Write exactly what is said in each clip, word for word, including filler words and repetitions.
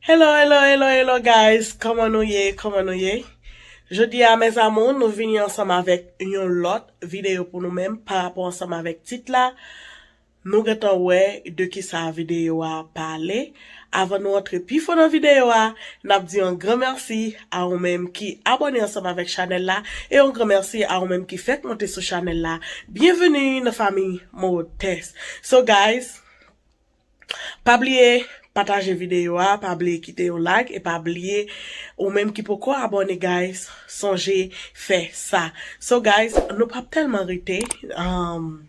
Hello, hello, hello, hello, guys. Kòman nou ye? Kòman nou ye? Jodi a, mes amours, nou vini ansanm avèk yon lòt videyo pou nou menm pa rapò ansanm avèk tit la. Nou gentan wè de kisa videyo a pale. Avan nou antre pi fon nan videyo a, n ap di yon gran mèsi a ou menm ki abòne ansanm avèk chanèl la e yon gran mèsi a ou menm ki fèk monte sou chanèl la. Byenveni nan fanmi Modès. So, guys, pa bliye pataje videyo a, pa bliye kite yon like e pa bliye ou menm ki poko abòne, guys, sonje fè sa. So, guys, nou p ap tèlman rete. Um,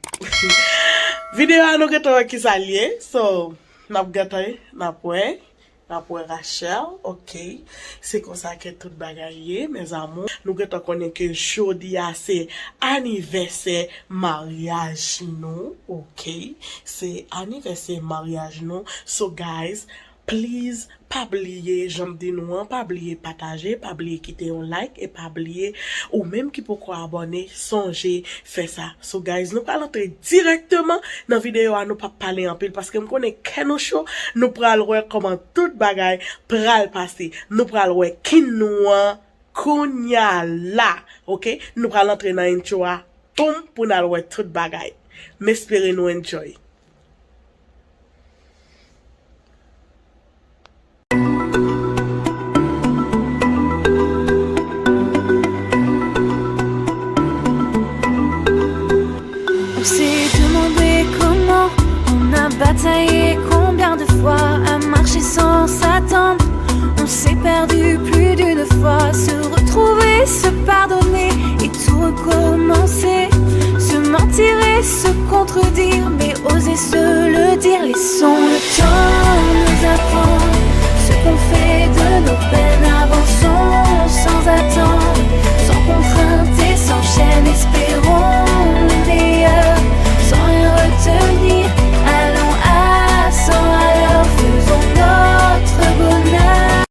videyo a nou gentan wè kisa l ye. So, n ap gentan, n ap wè. N ap wè Rachel, ok. Se konsa ke tout bagay ye, mes amours. Nou gentan konnen ke jodi a se anivèsè maryaj nou, ok. Se anivèsè maryaj nou. So, guys, please, pa bliye, jan m di nou an, pa bliye pataje, pa bliye kite yon like, e pa bliye, ou menm ki poko abòne, sonje fè sa. So, guys, nou pral antre dirèkteman nan videyo a, nou p ap pale anpil, paske m konnen kè nou cho, nou pral wè kòman tout bagay pral pase. Nou pral wè kin nou an kounya la, ok? Nou pral antre nan intro a, poum, pou n al wè tout bagay. M espere nou enjoy. On s'est demandé comment, on a bataillé combien de fois, à marcher sans s'attendre. On s'est perdu plus d'une fois, se retrouver, se pardonner et tout recommencer. Se mentir et se contredire, mais oser se le dire. Laissons le temps nous apprendre ce qu'on fait de nos peines. Avançons sans attendre, sans contrainte et sans chaîne. Espérons le meilleur, sans rien retenir. Allons à cent à l'heure, faisons notre bonheur.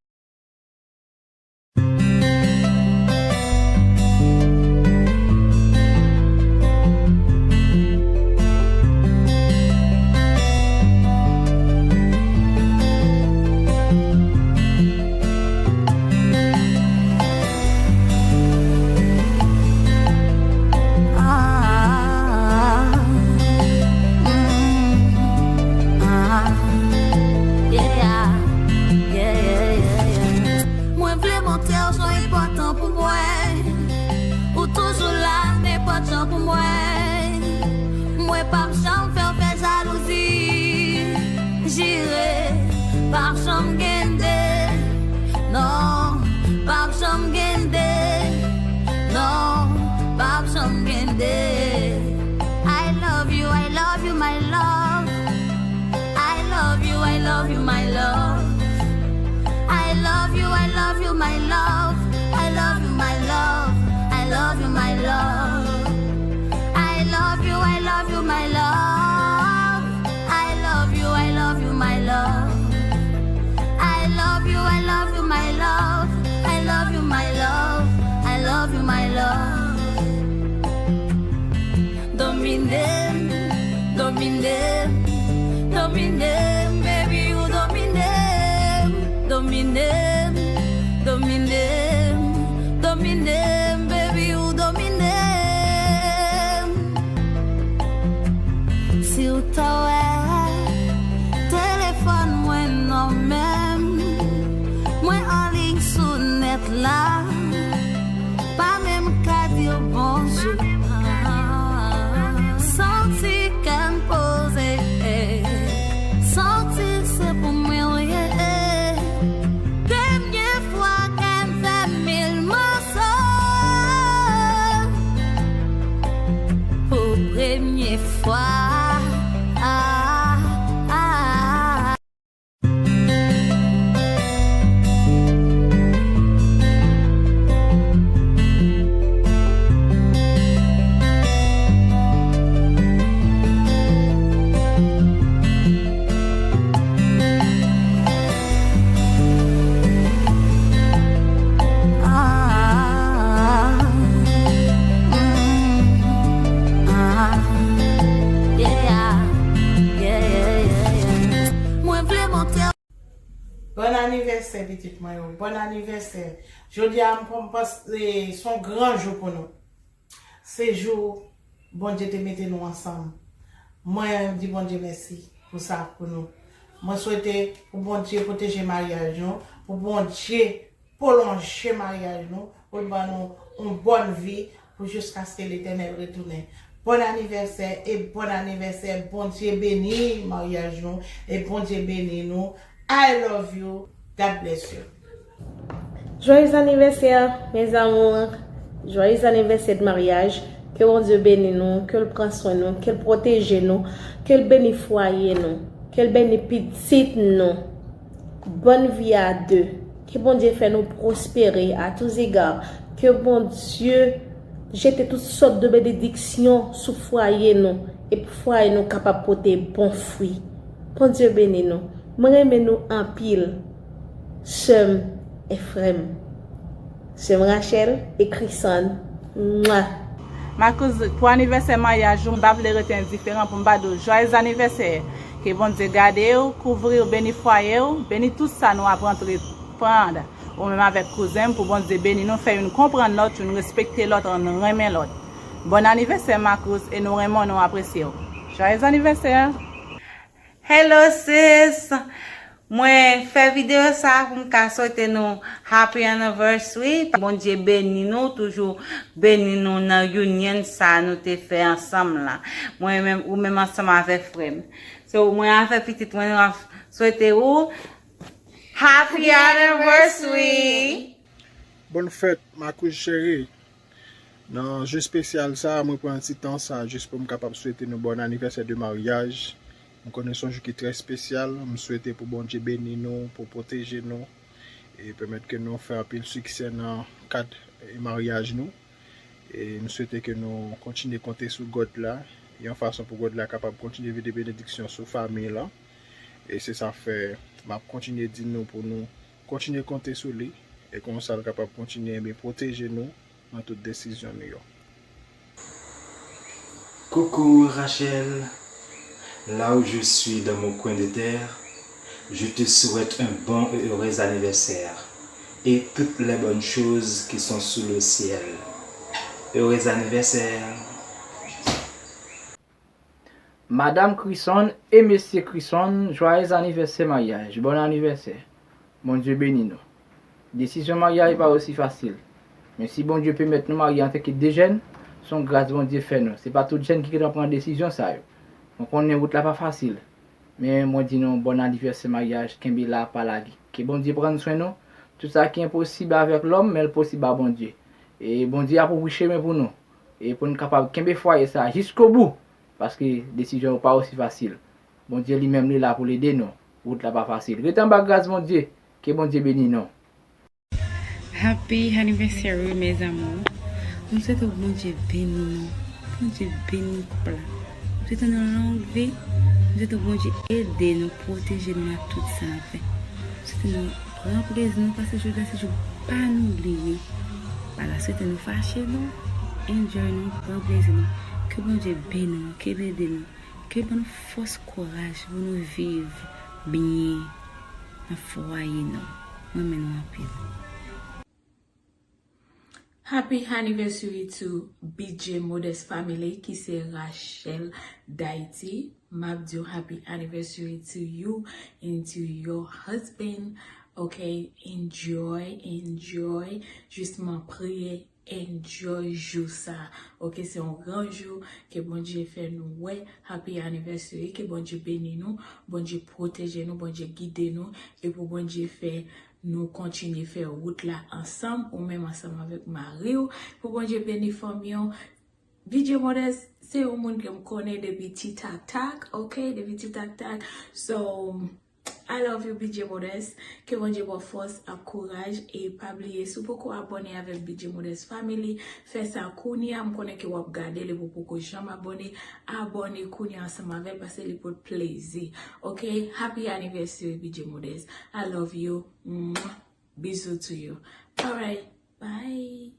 Mwen vle montre w sa enpòtan pou mwen. Ou toujou la nenpòt jan pou mwen. Mwen p ap janm fè w fè jalouzi. Jire, p ap janm gen de. Non, p ap janm gen de. Non, p ap janm gen de. I love you, I love you, my love. I love you, I love you, my love. I love you, I love you, my love. I love you, my love. I love you, my love. I love you, I love you, my love. I love you, I love you, my love. I love you, I love you, my love. I love you, my love. I love you, my love. Domine m, domine m, domine m, baby, ou domine m. Domine m, domine m, domine m, baby, ou domine m. Si w ta wè telefòn mwen nan men m, mwen anliy sou nèt la. Pa menm ka di w bonjou. Santi kè m poze. Santi se pou mwen w ye. Premye fwa kè m fè mil moso. Pou premye fwa. Anivèsè pitit mwen yo, bòn anivèsè. Jodi a m panse se yon gran jou pou nou. Se jou Bondye te mete nou ansanm. Mwen di Bondye mèsi pou sa pou nou. Mwen swete pou Bondye pwoteje maryaj nou, pou Bondye pwolonje maryaj nou, pou l ban nou yon bòn vi pou jiskaske Letènèl retounen. Bòn anivèsè e bòn anivèsè. Bondye beni maryaj nou e Bondye beni nou. I love you. God bless you. Joyeux anniversaire, mes amours. Joyeux anniversaire de mariage. Ke Bondye beni nou, ke l pran swen nou, ke l pwoteje nou, ke l beni fwaye nou, ke l beni pitit nou. Bòn vi a de. Ke Bondye fè nou pwospere a tous égards. Ke Bondye jete tout sòt de benediksyon sou fwaye nou e pou fwaye nou kapab pote bon fwi. Bondye beni nou. Mwen renmen nou anpil. Sè m e frè m. Sè m Rachel e Chrisanne. Mwa. Makouz, pou anivèsè maryaj ou, m pa vle rete endiferan pou m pa di w joyeux anniversaire. Ke Bondye gade w, kouvri w, beni fwaye w, beni tout sa nou ap antreprann. Ou menm avèk kouzen m, pou Bondye beni nou, fè youn konprann lòt, youn respekte lòt, youn renmen lòt. Bòn anivèsè Makouz e nou renmen w, nou apresye w. Joyeux anniversaire! Hello sis! Mwen fè videyo sa pou m ka swete nou happy anniversary. Bondye beni nou, toujou beni nou nan union sa nou te fè ansanm la. Mwen menm, ou menm ansanm avèk frè m. So, mwen avèk pitit mwen, nou ap swete ou happy anniversary! Bòn fèt, Makouz cheri. Nan jou espesyal sa a, mwen pran ti tan sa a jis pou m kapab swete nou bòn anivèsè de maryaj. M konnen se yon jou ki trè espesyal. M swete pou Bondye beni nou, pou pwoteje nou e pèmèt ke nou fè anpil siksè nan kad e maryaj nou. E m swete ke nou kontinye konte sou God la, yon fason pou God la kapab kontinye vide benediksyon sou fanmi lan. E se sa fè m ap kontinye di nou pou nou kontinye konte sou li e konsa l kapab kontinye ebyen pwoteje nou nan tout desizyon nou yo. Coucou Rachel, là où je suis dans mon coin de terre, je te souhaite un bon et heureux anniversaire et toutes les bonnes choses qui sont sous le ciel. Heureux anniversaire. Madanm Chrisanne e Mesye Chrisanne, joyeux anniversaire maryaj, bòn anivèsè. Bondye beni nou. Desizyon maryaj pa osi fasil. Men si Bondye pèmèt nou marye antanke de jèn, se yon gras Bondye fè nou. Se pa tout jèn ki gentan pran desizyon sa yo. Mwen konnen wout la pa fasil. Men mwen di nou bòn anivèsè maryaj, kenbe la, pa lage. Ke Bondye pran swen nou. Tout sa ki enposib avèk lòm, men l posib a Bondye. E Bondye ap ouvri chemen pou nou. E pou n kapab kenbe fwaye sa a jiskobou. Paske desizyon yo pa osi fasil. Bondye li menm li la pou l ede nou. Wout la pa fasil. Rete anba gras Bondye. Ke Bondye beni nou. Happy anniversary mes amours. M swete Bondye beni nou. Bondye beni koup la. M swete nou long vi. M swete Bondye ede nou, pwoteje nou nan tout sa n ap fè. M swete nou pran plezi nou, paske jodi a se jou pa nou bliye. Pa la swete nou fache nou, enjoy nou, pran plezi nou. Ke Bondye beni nou, ke l ede nou. Ke l ban nou fòs, kouraj pou nou viv byen nan fwaye nou. Mwen renmen nou anpil. Happy anniversary to B J Modest family ki se Rachel Daiti. M ap di w happy anniversary to you and to your husband. Ok, enjoy, enjoy. Jisman priye, enjoy jou sa. Ok, se yon gran jou ke Bondye fè nou wè. Happy anniversary, ke Bondye beni nou, Bondye pwoteje nou, Bondye gide nou, e pou Bondye fè nou kontinye fè wout la ansanm, ou menm ansanm avèk mari w. Pou Bondye beni fanmi w. B J Modest se yon moun ke m konnen depi ti taktak, ok, depi ti taktak. So, I love you, B J Modest. Ke Bondye ba w fòs ak kouraj. E pa bliye, si w poko abòne avèk B J Modest Family, fè sa kounye a. M konnen ke w ap gade l epi w poko janm abòne. Abòne kounye a ansanm avè l, paske li pot plezi. Ok? Happy anniversary, B J Modest. I love you. Mwah. Bisous to you. Alright. Bye.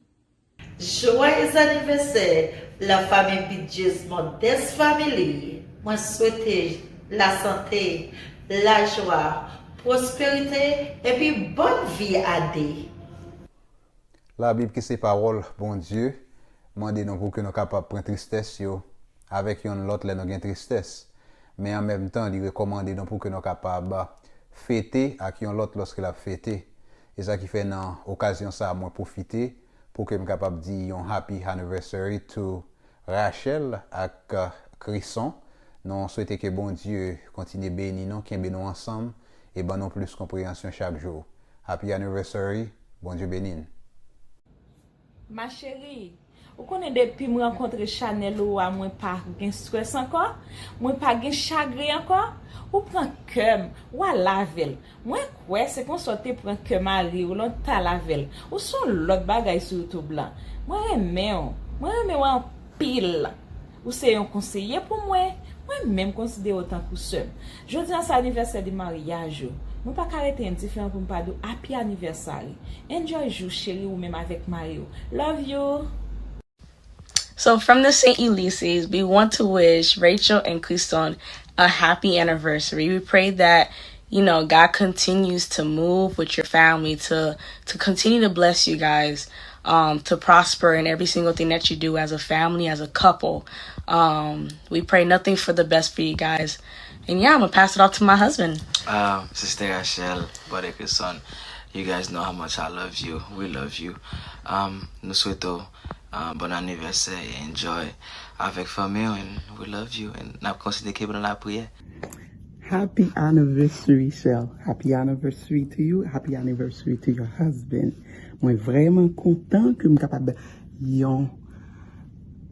Joyeux anniversaire, la famille Bidjez Modest Family. Mwen swete lasante, lajwa, pwosperite, epi bòn vi a de. Labib, ki se pawòl Bondye, mande nou pou ke nou kapab pran tristès yo avèk yonn lòt lè nou gen tristès. Men an menm tan, li rekòmande nou pou ke nou kapab fete ak yon lòt lòske l ap fete. E sa ki fè nan okazyon sa a, mwen pwofite pou ke m kapab di yon happy anniversary to Rachel ak Krison. Nou swete ke Bondye kontinye beni nou, kenbe nou ansanm e ban nou plis konpreyansyon chak jou. Happy anniversary, Bondye beni n. Ma chérie, ou konnen depi m rankontre Chanel ou a mwen pa gen strès ankò, mwen pa gen chagren ankò, ou pran kè m, w al avè l. Mwen kwè se konsa w te pran kè mari w lè w t al avè l. Ou se yon lòt bagay sou YouTube lan. Mwen renmen w. Mwen renmen w anpil. Ou se yon konseye pou mwen. Mwen menm konsidere w tankou sè m. Jodi a se anivèsè de maryaj ou. Mwen pa ka rete endiferan pou m pa di w happy anniversary. Enjoy jou cheri ou menm avèk mari w. Love you! So, from the Saint Ulysses, we want to wish Rachel and Christon a happy anniversary. We pray that, you know, God continues to move with your family, to to continue to bless you guys, um, to prosper in every single thing that you do as a family, as a couple. Um, we pray nothing for the best for you guys. And yeah, I'm gonna pass it off to my husband. Um, Sister Rachel, Brother Christon, you guys know how much I love you. We love you. Um, nou swete w uh, bon anivèsè e enjoy avèk fanmi w, and we love you, and n ap kontinye kenbe nan lapriyè. Happy anniversary, Shell. Happy anniversary to you. Happy anniversary to your husband. Mwen vrèman kontan ke m kapab yon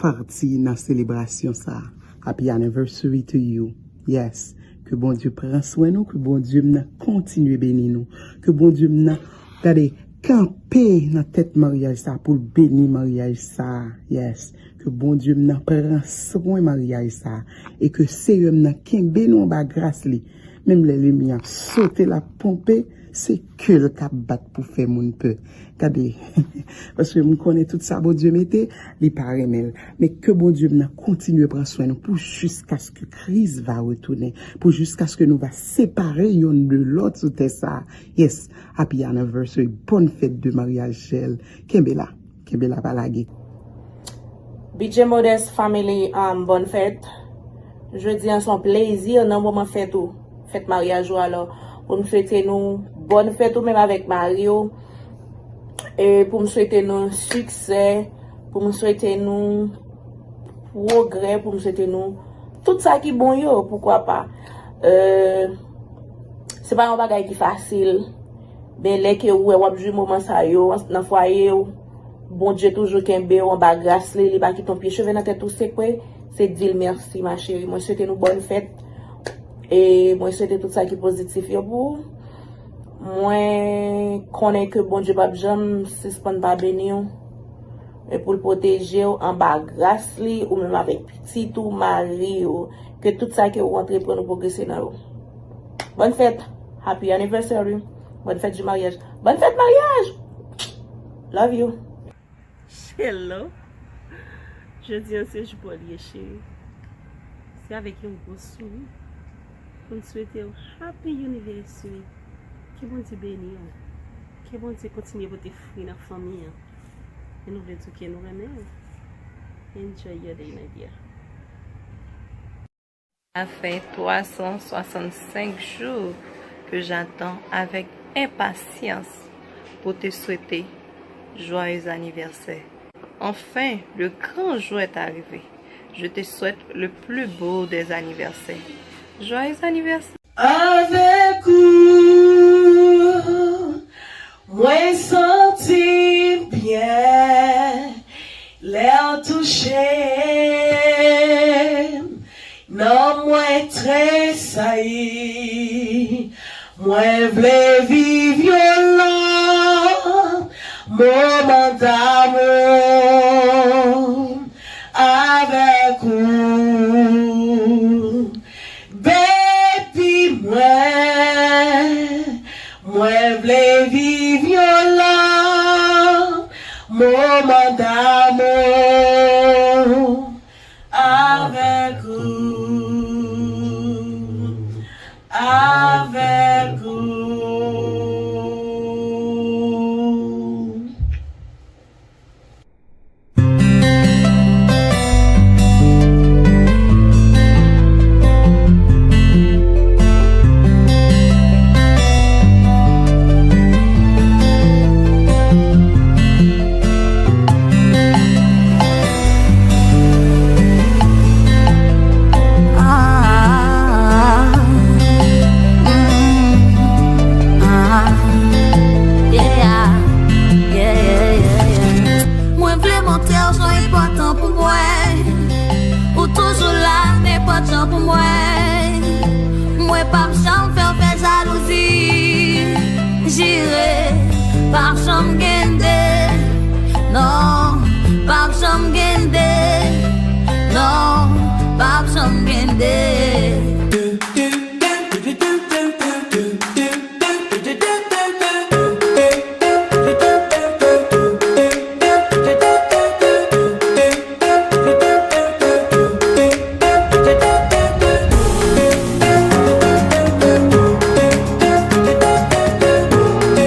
pati nan selebrasyon sa. Happy anniversary to you. Yes. Ke Bondye pran swen nou, ke Bondye m nan kontinye beni nou. Ke Bondye m nan Gade, kanpe nan tèt maryaj sa pou l beni maryaj sa. Yes. Ke Bondye m nan pran swen maryaj sa. E ke Seyè m nan kenbe nou anba gras li. Menm lè lènmi ap sote, l ap ponpe, se kè l k ap bat pou fè moun pè. Gade, paske m konnen tout sa Bondye mete, li pa renmen l. Men ke Bondye m nan kontinye pran swen nou pou jiskaske Kris va retounen, pou jiskaske nou va separe yonn de lòt sou tè sa. Yes, happy anniversary, bòn fèt de maryaj Shell. Kenbe la, kenbe la pa lage. B J Modest Family, um, bòn fèt. Jodi an se yon plezi nan moman fèt ou, fèt maryaj ou alò. Pou m swete nou bòn fèt ou menm avèk mari w. E pou m swete nou siksè, pou m swete nou pwogrè, pou m swete nou tout sa ki bon yo, poukwa pa. Euh, se pa yon bagay ki fasil, men lè ke ou wè w ap jwi moman sa yo nan fwaye w, Bondye toujou kenbe w anba gras li, li pa kite yon pye cheve nan tèt ou sekwe, se di l mèsi ma chérie. Mwen swete nou bòn fèt e mwen swete tout sa ki pozitif yo pou ou. Mwen konnen ke Bondye p ap janm sispann pa beni w e pou l pwoteje w anba gras li, ou menm avèk pitit ou, mari w, ke tout sa ke ou antreprann ou pwogrese nan yo. Bòn fèt! Happy anniversary! Bòn fèt di maryaj! Bòn fèt maryaj! Love you! Hello! Jodi an se jou pa w li ye cheri. Se avèk yon gwo souri pou n swete w happy anniversary. Ke Bondye beni w. Ke Bondye kontinye pote fwi nan fanmi an. E nou vle di w ke nou renmen w. Enjoy your day, my dear. Ça fait trois cent soixante-cinq jours que j'attends avec impatience pour te souhaiter joyeux anniversaire. Enfin, le grand jour est arrivé. Je te souhaite le plus beau des anniversaires. Joyeux anniversaire! Avèk ou, mwen santi m byen. Lè w touche m, nanm mwen tresayi. Mwen vle viv yon lòt moman damou avèk ou. Baby, mwen, mwen vle viv yon lòt moman damou avèk ou, avèk ou. Mwen, mwen p ap janm fè w fè jalouzi. Jire, p ap janm gen de. Non, p ap janm gen de.